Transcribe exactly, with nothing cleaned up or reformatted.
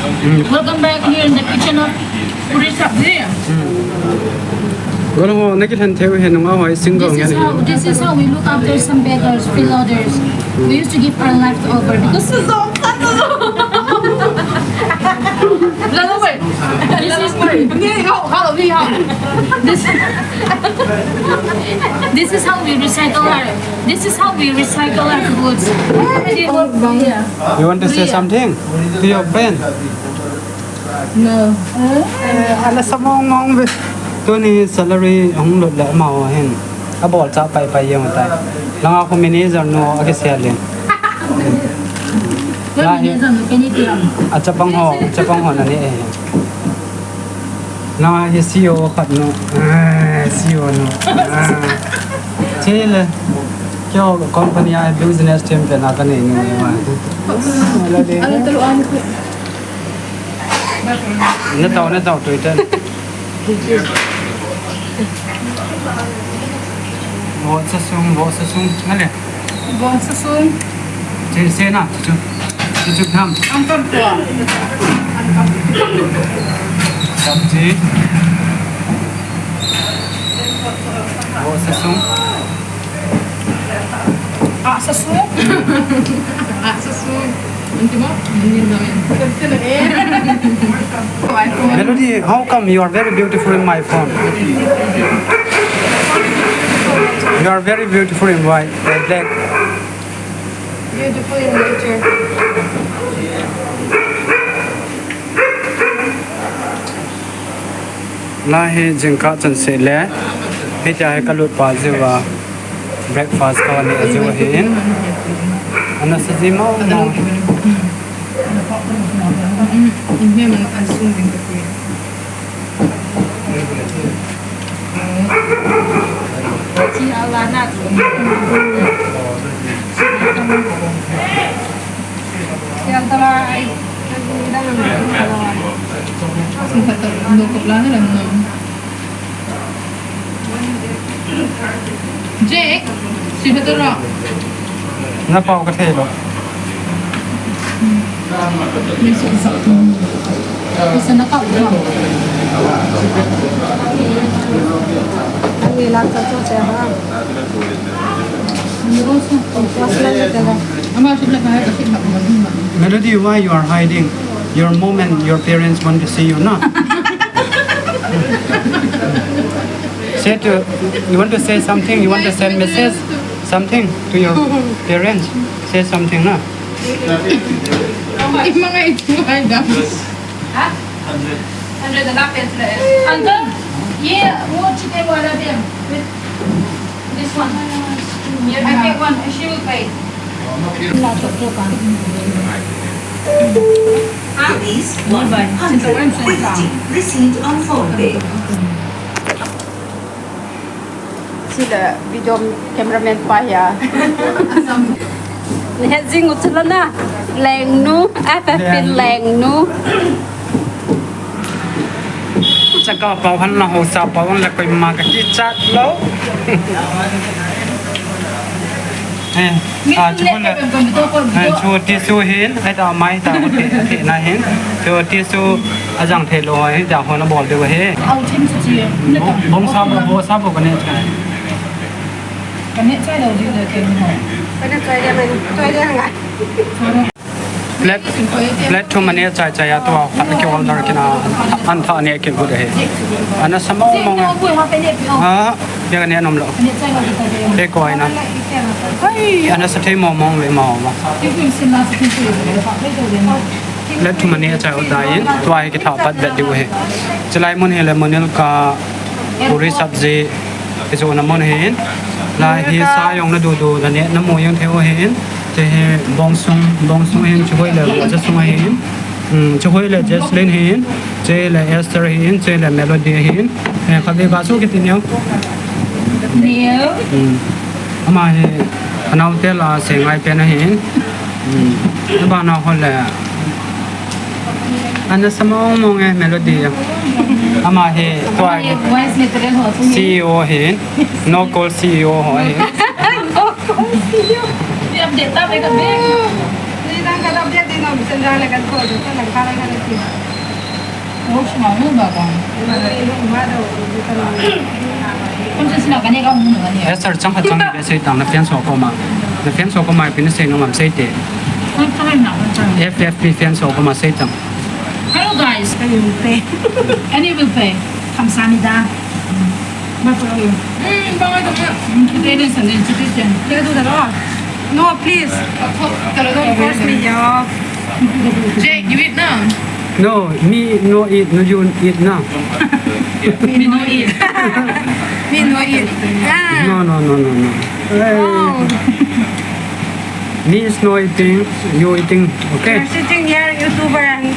Welcome back here in the kitchen of Puri Sabji. Golo ho, nakilhen theu he nunga hoi single. This is how, this is how we look after some beggars, freeloaders. We used to give our leftover because this is, this is how we recycle our, this is how we recycle our foods. Yeah. You want to say something to your friend? No. Tuni salary hung lut le amau hin. Abol cha pai pai yong tai. Langa khu manager nu akisel in. Lahi. Achapang ho, achapang ho nani eh. Langa hi C E O khat nu. C E O nu. Chile. Kyo company a business team pe na ka nei nu. Alu talu amu. Natao, natao, tuiten. Vosa sung, vosa sung, ngale. Vosa sung. Che, se na, chuchu. Chuchu tham. Ang pagkuha. Sabji. Vosa sung. Asa sung. Asa sung. Nanti mo? Hindi namin. Melody, how come you are very beautiful in my phone? You are very beautiful in white, uh, black. Beautiful in nature. Lahi jingkah chan seh le. Hitia hi kalut pa jiu a. Breakfast ka wan ni a jiu ahin. Ana sa ji mau mau. Jake, si betul lah. Napao ka thei lo. Bisa nakaup lang. Ang ilang sa to, sir, ha? Mas lang ito na. Ama, sila kaya kasi. Melody, why you are hiding? Your mom and your parents want to see you, no? Say to, you want to say something? You want to send message? Something to your parents? Say something, no? Yung mga ito ay dami. Ha? Hundred na lang, pencil na eh. Uncle, yeah, what you take one of them? This one. I take one, she will pay. Rupees one hundred. Receipt on phone pay. Sila video cameraman pa ya. Nehzing utsula na. Lengnu, F F in Lengnu. Chaka pau han la ho sa pau han la koima ka kichat lo. Eh, a chu le. Eh, chu tissue hin, ai ta mai ta ko ti ti na hin. Chu tissue ajang thei lo hin ja ho na bol de he. Au thim chu chi. Bong sa bo sa bo ka ne cha. Ka ne cha lo ji le ke mo. Ka ne cha ya mai. Cha ya ngai. Plate, plate thum aneh chai chai a tua khat ki order kina an tha aneh ki good ahi. Ana sa mong mong. Ha, ya ka neh nom lo. Te koi na. Hai, ana sa thei mong mong ve mong mong. Plate thum aneh chai u tai. Tua hi ki tha pat bet diu ahi. Chilai mun hi le munil ka puri sabji. Kichu na mun hin. Lai hi sa jong na du du na ne na mu jong thei u hin. Che hi bong sung, bong sung hin, chu hoi le, cha sung hin. Um, chu hoi le, Jesslyn hin. Che le, Esther hin, che le, Melody hin. Eh, kha ve ba su kiti neo. Neo. Um. Ama hi, anau te la se ngai pe na hin. Um. Ba na ho le. Ana sa mong mong eh, Melody. Ama hi, tua hi. C E O hi. No call C E O ho hi. No call C E O. Ni update ta, ni update. Ni nang ka update ni no. Esther, chang khat chang ni be sei tang, na fans ho koma. Na fans ho koma ipi na sei nom am sei te. F F P fans ho koma sei tang. Hello guys. Any will pay. 감사합니다. Bye for you. Today is an institution. Can I do that all? No, please. Don't force me, yo. Jake, you eat now. No, me no eat, no you eat now. Me no eat. Me no eat. Ah. No, no, no, no, no. Hey. Oh. Me is no eating, you eating, okay? You're sitting here, YouTuber, and